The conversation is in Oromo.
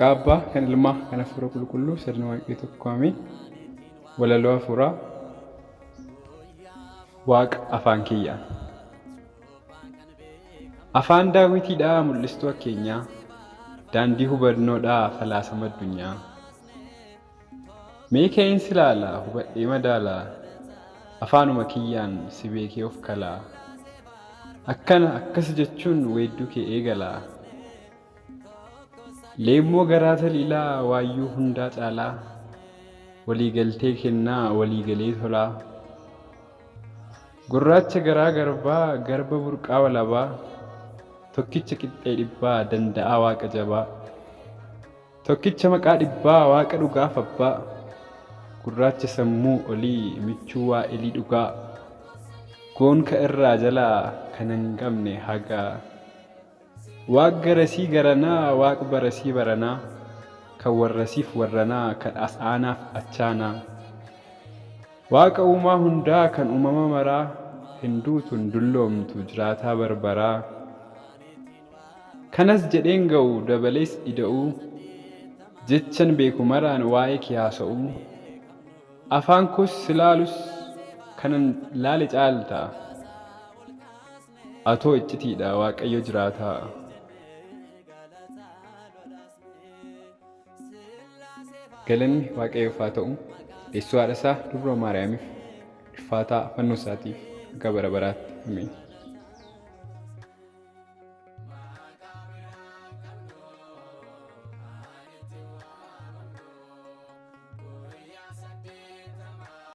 Maqaa Abbaa, kan Ilmaa, kan Hafuura Qulqulluu, sirni Waaqayyo tokko ameen. Walaloo Hafuuraa Waaqa afaan kiyyaan. Afaan daawwitiidhaa mul'istuu akkeenyaa, daandii hubannoodhaa falaasama addunyaa. Mee ka'een si laala hubadhee madaala, afaanuma kiyyaan si beekee of kala. Akkana akkas jechuun weedduu kee eegala. Leemmoo garaa taliilaa waayyuu hundaa caalaa, walii galtee kennaa walii galee tolaa. Gurraacha garaa garbaa garba burqaa walabaa, tokkicha qixxee dhibbaa danda'aa waaqa jabaa. Tokkicha maqaa dhibbaa waaqa dhugaaf abbaa, gurraacha sammuu olii michuu waa'elii dhugaa. Goonka irraa jalaa kan hin qabne hagaa. Waaq garasii garanaa Waaq barasii baranaa Kan warrasiif warranaa Kan as aanaaf achaanaa Waaqa uumaa hundaa Kan uumama maraa Hin duutu hin dulloomtu Jiraataa barbaraa Kanas jedheen ga'u Dabalees ida'uu Jechan beeku maraan Waa'ee kee haasa'uu Afaan koos si laalus Kanan laale caalta. Atoo iccitiidha Waaqayyo jiraataa. Galanni Waaqayyoof haa ta'u, deessuu haadha isaa Dubroo Maariyaamiif, ulfaataa fannoo isaatiif, hanga bara baraatti. Ameen.